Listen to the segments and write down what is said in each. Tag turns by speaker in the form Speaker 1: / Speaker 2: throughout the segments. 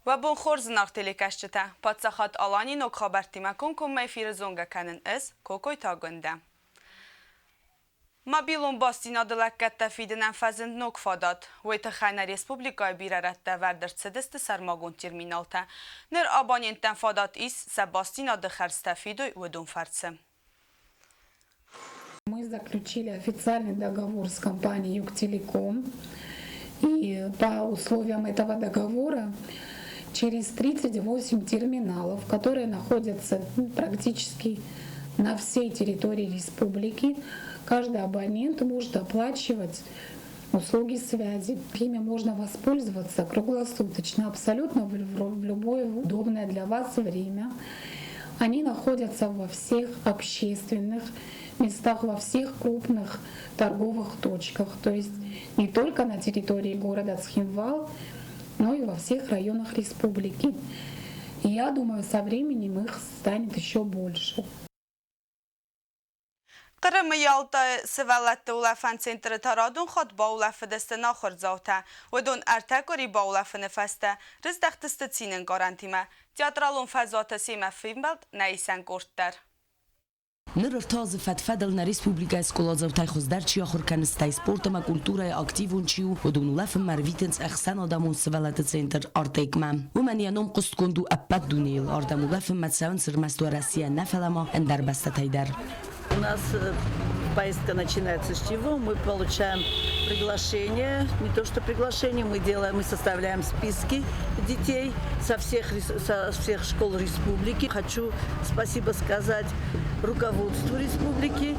Speaker 1: Уӕ бон хорз, зынаргъ телекӕсджытӕ! Паддзахад Алани ног хабӕрттимӕ комкоммӕ эфиры зонгӕ кӕнын ӕз, Кокойты Агуындӕ. Мобилон бастдзинады лӕггӕдтӕ фидынӕн фӕзынд ног фадат. Уый тыххӕй нӕ республикӕйы бирӕ рӕтты ӕвӕрд ӕрцыдысты сӕрмагонд терминалтӕ. Ныр абоненттӕн фадат ис, сӕ бастдзинады хӕрдзтӕ фидой уыдон фӕрцы.
Speaker 2: Мы заключили официальный договор с компанией «Югтелеком». И по условиям этого договора через 38 терминалов, которые находятся практически на всей территории республики, каждый абонент может оплачивать услуги связи. Ими можно воспользоваться круглосуточно, абсолютно в любое удобное для вас время. Они находятся во всех общественных местах, во всех крупных торговых точках. То есть не только на территории города Цхинвал, но и во всех районах республики. И я думаю, со временем их станет еще больше.
Speaker 1: Хъырымы Ялтайы сывӕллӕтты улӕфӕн центры та радон хатт баулӕфыдысты ахуырдзаутӕ. Уыдон ӕртӕ къуыри баулӕфыны фӕстӕ рыздӕхтысты цинӕнкъарӕнтимӕ. Театралон фӕзуаты семӕ фембӕлд нӕ исӕн къорд дӕр.
Speaker 3: Ныр ӕртӕ азы фӕд-фӕдыл нӕ республикӕйы скъоладзаутӕй хуыздӕр чи ахуыр кӕны, стӕй спорт ӕмӕ культурӕйы активон чи у, уыдон улӕфынмӕ ӕрвитынц ӕхсӕнадӕмон сывӕллӕтты центр «Артек-мӕ». Уымӕн йӕ ном хъуыстгонд у ӕппӕт дунейыл. Ардӕм улӕфынмӕ цӕуынц ӕрмӕст Уӕрӕсейӕ нӕ, фӕлӕ ма ӕндӕр бӕстӕтӕй дӕр.
Speaker 4: У нас поездка начинается с чего? Мы получаем приглашение, не то что приглашение, мы делаем, мы составляем списки детей со всех школ республики. Хочу спасибо сказать руководству республики,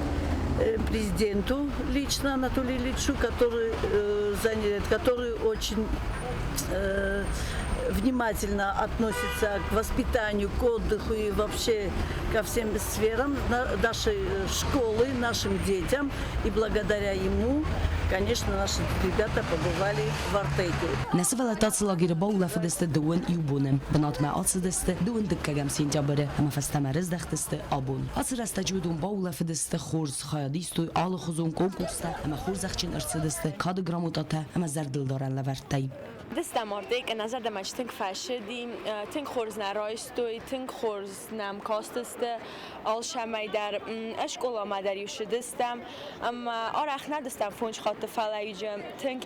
Speaker 4: президенту лично Анатолию Ильичу, который очень внимательно относится к воспитанию, к отдыху и вообще ко всем сферам нашей школы, нашим детям. И благодаря ему, конечно, наши ребята побывали в Артеке.
Speaker 3: Нӕ сывӕллӕттӕ ацы лагеры баулӕфыдысты дыууын иу боны. Бынатмӕ ацыдысты дыууын дыккӕгӕм сентябры ӕмӕ фӕстӕмӕ рыздӕхтысты абон. Ацы рӕстӕджы уыдон баулӕфыдысты хорз, хайад истой алыхуызон конкурстӕ ӕмӕ хорзӕхджын ӕрцыдысты кады грамотатӕ ӕмӕ зӕрдылдарӕн лӕвӕрттӕй.
Speaker 5: Дыстӕм Артек нӕ зӕрдӕмӕ тынг фӕцыди, тынг хорз нӕ райстой, тынг хорз нӕм кастысты алцӕмӕй дӕр. Скъоламӕ дӕр-иу цыдыстӕм ӕмӕ арӕх нӕ дыстӕм фондз хатты, фӕлӕ тынг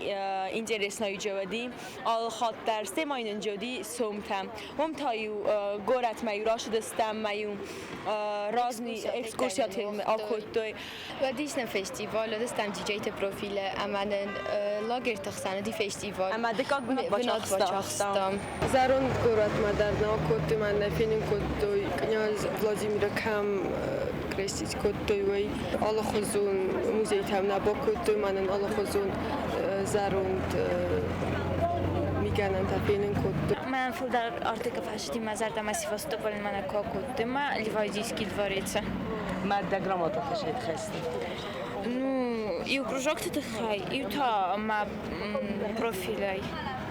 Speaker 5: интересно уыди. Алы хатт дӕр стӕй нын уыди сомтӕ. Уым та-иу горӕтмӕ-иу рацыдыстӕм ӕмӕ-иу разный экскурсиятӕ акодтой.
Speaker 6: Уыдис нын фестиваль, уыдыстӕм диджейты профилы ӕмӕ нын лагерьты хсӕн уыди фестиваль.
Speaker 5: Ӕмӕ дыккаг бынат бацахстам.
Speaker 7: Зӕронд горӕтмӕ дӕр нӕ акодтой, мӕ нӕ фенын кодтой, кънйаз Владимиры кӕм крестить кодтой, уый. Алыхуызон музейтӕм нӕ бакодтой, мӕ нын алыхуызон зӕронд мигӕнӕнтӕ фенын кодтой.
Speaker 8: Мӕн фылдӕр Артека фӕцыди мӕ зӕрдӕмӕ Севастополь мӕнӕ куы акодтой, мӕ Ливадийский дворец.
Speaker 3: Мадта грамота фӕсайд хӕсты?
Speaker 8: Ну, иу кружокты тыххӕй, иу та мӕ профилӕй,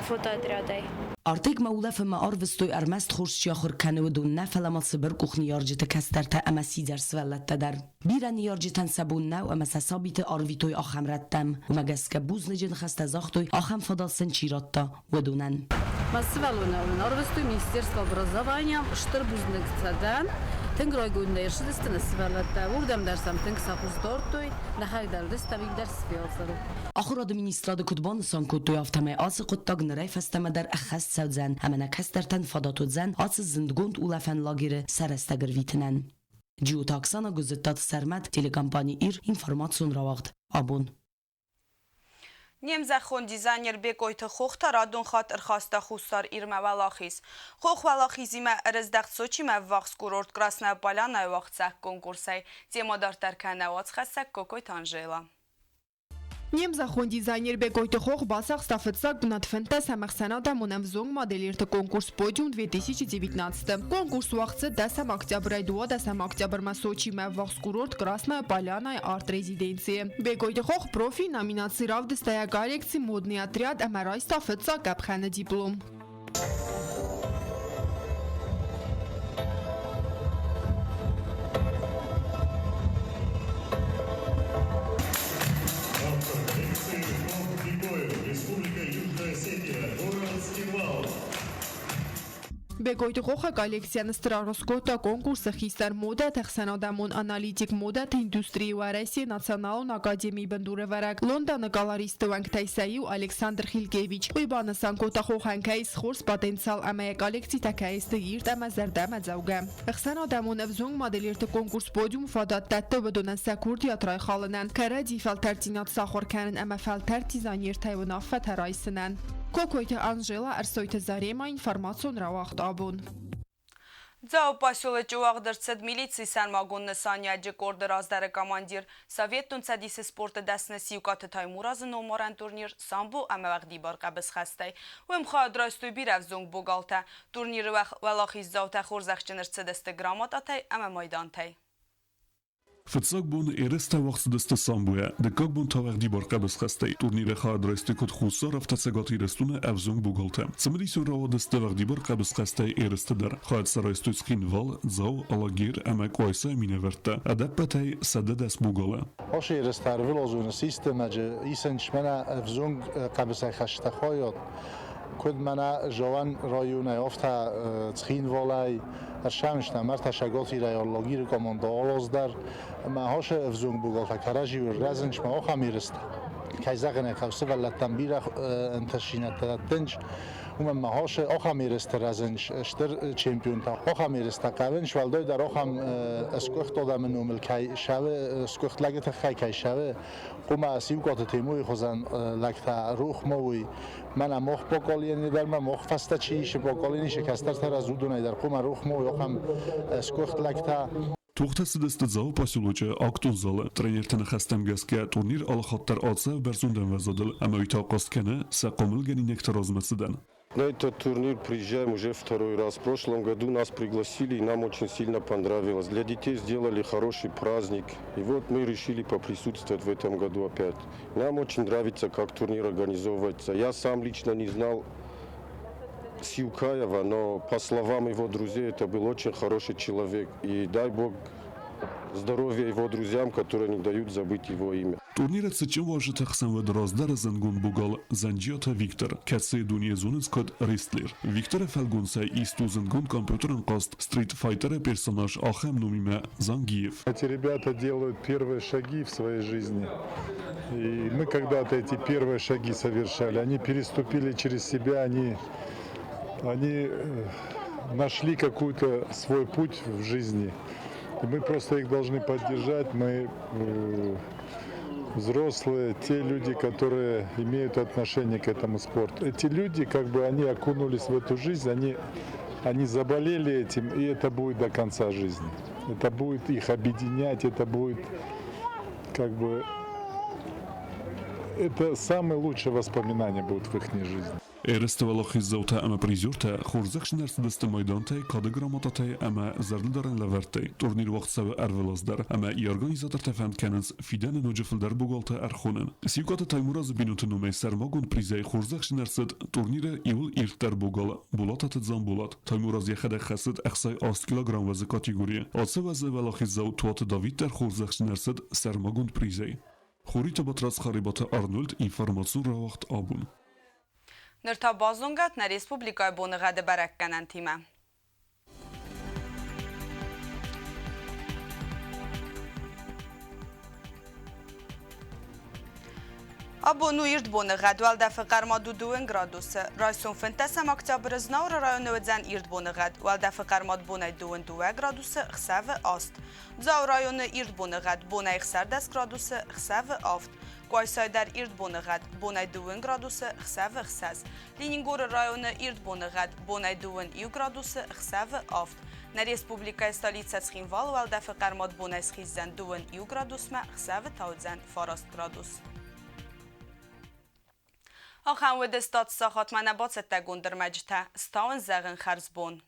Speaker 8: фотоотрядӕй.
Speaker 3: Артекмӕ улӕфынмӕ арвыстой ӕрмӕст хорз чи ахуыр кӕны, уыдон нӕ, фӕлӕ ма цыбыркъух ныййарджыты кӕстӕртӕ ӕмӕ сидзӕр сывӕллӕттӕ дӕр. Бирӕ ныййарджытӕн сӕ бон нӕу ӕмӕ сӕ сабиты арвитой ахӕм рӕттӕм. Уымӕ гӕсгӕ бузныджы ныхӕстӕ загътой, ахӕм фадат сын чи радта, уыдонӕн.
Speaker 9: Мӕ сывӕллонӕн арвыстой Министерство образования стыр бузныг цӕдӕн. Тынг райгондӕй ӕрцыдысты нӕ сывӕллӕттӕ. Уырдӕм дӕр сӕм тынг сӕ хъус дардтой, нӕхӕдӕг дӕр уыдыстӕм иу дӕр сфелсыр.
Speaker 3: Ахуырады министрады куыд банысан кодтой, афтӕмӕй ацы хъуыддаг нырӕй фӕстӕмӕ дӕр ӕххӕст цӕудзӕн ӕмӕ нӕ кӕстӕртӕн фадат уыдзӕн ацы зындгонд улӕфӕн лагеры сӕ рӕстӕг ӕрвитынӕн. Джиоты Оксана, Гуыззыттаты Сӕрмӕт, телекомпани «Ир», информацион рауагъд. Абон.
Speaker 1: Не мзӕххон дизайнер Бекъойты Хох та радон хатт ӕрхаста Хуссар Ирмӕ уӕлахиз. Хох уӕлахизимӕ ӕрӕздӕхт Сочимӕ ӕввахс курорт Красная Полянайы уагъд конкурсӕй. Темӕ дарддӕр кӕны уацхӕссӕг Кокойты Анжела.
Speaker 10: Не мзӕххон дизайнер Бекъойты Хох бацахста фыццаг бынат фӕнддӕсӕм ӕхсӕнадӕмон ӕвзонг модельерты конкурс «Подиум-2019». Конкурс уагъд цыд дӕсӕм октябрӕй дыууадӕсӕм октябрмӕ Сочимӕ ӕввахс курорт Красная Полянайы арт-резиденцийы. Бекъойты Хох профи номинаци равдыста йӕ коллекци «Модный отряд» ӕмӕ райста фыццаг къӕпхӕны диплом.
Speaker 11: Автор коллекции Республика Южная Осетия, город Цхинвал.
Speaker 10: Бекъойты Хохы коллекцийӕн стыр аргъ скодта конкурсы хистӕр модӕты ӕхсӕнадӕмон аналитик, модӕты индустрийы Уӕрӕсейы националон академийы бындурӕвӕрӕг, Лондоны галаристты уӕнгтӕй сӕ иу Александр Хилькевич. Уый банысан кодта, Хохӕн кӕй ис хорз потенциал ӕмӕ йӕ коллекцитӕ кӕй сты ирд ӕмӕ зӕрдӕмӕдзӕугӕ. Ӕхсӕнадӕмон ӕвзонг модельерты конкурс «Подиум» фадат дӕтты уыдонӕн сӕ курдиат райхалынӕн, кӕрӕдзи фӕлтӕрддзинад сахуыр кӕнын ӕмӕ фӕлтӕрд дизайнертӕй уынаффӕтӕ райсынӕн. Кокойты Анжела, Ӕрсойты Зарема, информацион рауагъд абон.
Speaker 1: Дзауы поселочы уагъд ӕрцыд милицийы сӕрмагонд нысаниуӕджы къорды раздӕры командир, Советон Цӕдисы спорты дӕсны Сиукъаты Таймуразы номарӕн турнир самбо ӕмӕ уӕгъдибар хъӕбысхӕстӕй. Уым хайад райстой бирӕ ӕвзонг богалтӕ. Турниры уӕлахиздзаутӕ хорзӕхджын ӕрцыдысты грамотатӕй ӕмӕ майдантӕй.
Speaker 11: Фыццаг бон ерыстӕ уагъд цыдысты самбойӕ, дыккаг бон та уӕгъдибар хъӕбысхӕстӕй. Турниры хайад райстой куыд Хуссар, афтӕ Цӕгат Ирыстоны ӕвзонг богалтӕ. Цымыдисон рауадысты уӕгъдибар хъӕбысхӕстӕй ерысты дӕр. Хайад сӕ райстой Цхинвал, Дзау, Алагир ӕмӕ Къуайсайы минӕвӕрттӕ. Ӕдӕппӕтӕй 110 богалы.
Speaker 12: Ацы ерыстӕ ӕрвылазон системӕджы исынц мӕнӕ ӕвзонг хъӕбысӕйхӕсджытӕ хайад. Куыд мӕнӕ Зоан районӕй, афтӕ Цхинвалӕй ӕрсӕмыстӕм ӕртӕ Шаготи район Лагиры командӕ Алаз дӕр. Ӕмӕ ацы ӕвзонг богалтӕ кӕрӕдзиуыл рӕзынц ма ахӕм ерыстӕ. Кӕй зӕгъын ӕй хъӕуы, сывӕллӕттӕн бирӕ ӕнтыстдзинӕдтӕ дӕттынц. Уымӕн ма ахӕм ерыстӕ рӕзынц стыр чемпионтӕ. Ахӕм ерыстӕ хъӕуынц, уӕлдайдӕр ахӕм сгуыхт адӕмы номыл кӕй сӕвы, сгуыхт лӕджы тыххӕй кӕй сӕвы, Хъума Сиукъаты Темуйы хуызӕн лӕгтӕ рух моуй. Мӕнӕ мох поколение дӕр ма мох фӕстӕ чи исы поколение сы кӕстӕртӕ раз уыдонӕй дӕр хъума рух моуй ахӕм сгуыхт лӕгтӕ.
Speaker 11: Тохтӕ цыдысты Дзауы поселочы актон залы. Тренерты ныхӕстӕм гӕсгӕ турнир алыхатт дӕр ацӕуы бӕрзонд ӕмвӕзадыл ӕмӕ уый та хъаст кӕны сӕ хъомылгӕнинӕгты размӕцыдӕн.
Speaker 13: На этот турнир приезжаем уже второй раз. В прошлом году нас пригласили, и нам очень сильно понравилось. Для детей сделали хороший праздник. И вот мы решили поприсутствовать в этом году опять. Нам очень нравится, как турнир организовывается. Я сам лично не знал Сиукаева, но по словам его друзей, это был очень хороший человек. И дай Бог здоровья его друзьям, которые не дают забыть его имя.
Speaker 11: Турниры цытджын уазджыты хсӕн уыд раздӕры зындгонд богал Зӕнджиаты Виктор, кӕцыйы дуне зонынц куыд рестлер. Викторы фӕлгонцӕй ист у зындгонд компьютерон хъазт Street Fighter-ы персонаж ахӕм номимӕ Зангиев.
Speaker 14: Эти ребята делают первые шаги в своей жизни. И мы когда-то эти первые шаги совершали. Они переступили через себя, они нашли какой-то свой путь в жизни. И мы просто их должны поддержать. Мы взрослые, те люди, которые имеют отношение к этому спорту. Эти люди, как бы они окунулись в эту жизнь, они заболели этим, и это будет до конца жизни. Это будет их объединять, это будет как бы... Это самые лучшие воспоминания будут в их жизни.
Speaker 11: Ерысты уӕлахиздзаутӕ ӕмӕ призертӕ хорзӕхджын ӕрцыдысты майдантӕй, кады грамотатӕй ӕмӕ зӕрдылдарӕн лӕвӕрттӕй. Турнир уагъд цӕуы ӕрвылаз дӕр, ӕмӕ йӕ организатортӕ фӕнд кӕнынц фидӕны ноджы фылдӕр богалтӕ ӕрхонын. Сиукъаты Таймуразы бинонты номӕй сӕрмагонд призӕй хорзӕхджын ӕрцыд турниры иууыл ирддӕр богал Болататы Дзамболат. Таймураз йӕхӕдӕг хӕцыд 68 килограмм уӕзы категорийы. Ацы уӕзы уӕлахиздзау Туаты Давид дӕр хорзӕхджын ӕрцыд сӕрмагонд призӕй. Хуриты Батрадз Харебаты Арнольд информацион рауагъд абон.
Speaker 1: Ныр та базонгӕ нӕ республикӕйы боныгъӕды бӕрӕггӕнӕнтимӕ. Абон у ирд боныгъӕд, уӕлдӕфы хъӕрмад у дыууын градусы. Райсом 15 октябры Знауыры районы уыдзӕн ирд боныгъӕд, уӕлдӕфы хъӕрмад бонӕй 22 градусы, хсӕвы аст. Дзауы районы ирд боныгъӕд, бонӕй 16 градусы, хсӕвы авд. Къуайсайы дӕр ирд боныгъӕд, бонӕй дыууын градусы, хсӕвы ӕхсӕз. Ленингоры районы ирд боныгъӕд, бонӕй дыууын иу градусы, хсӕвы авд. Нӕ республикӕйы столицӕ Цхинвалы уӕлдӕфы хъӕрмад бонӕй схиздзӕн дыууын иу градусмӕ, хсӕвы та уыдзӕн фараст градус. Ахӕм уыд статсахатмӕ нӕ бацӕттӕгонд ӕрмӕджытӕ. Стауын зӕгъын хӕрзбон.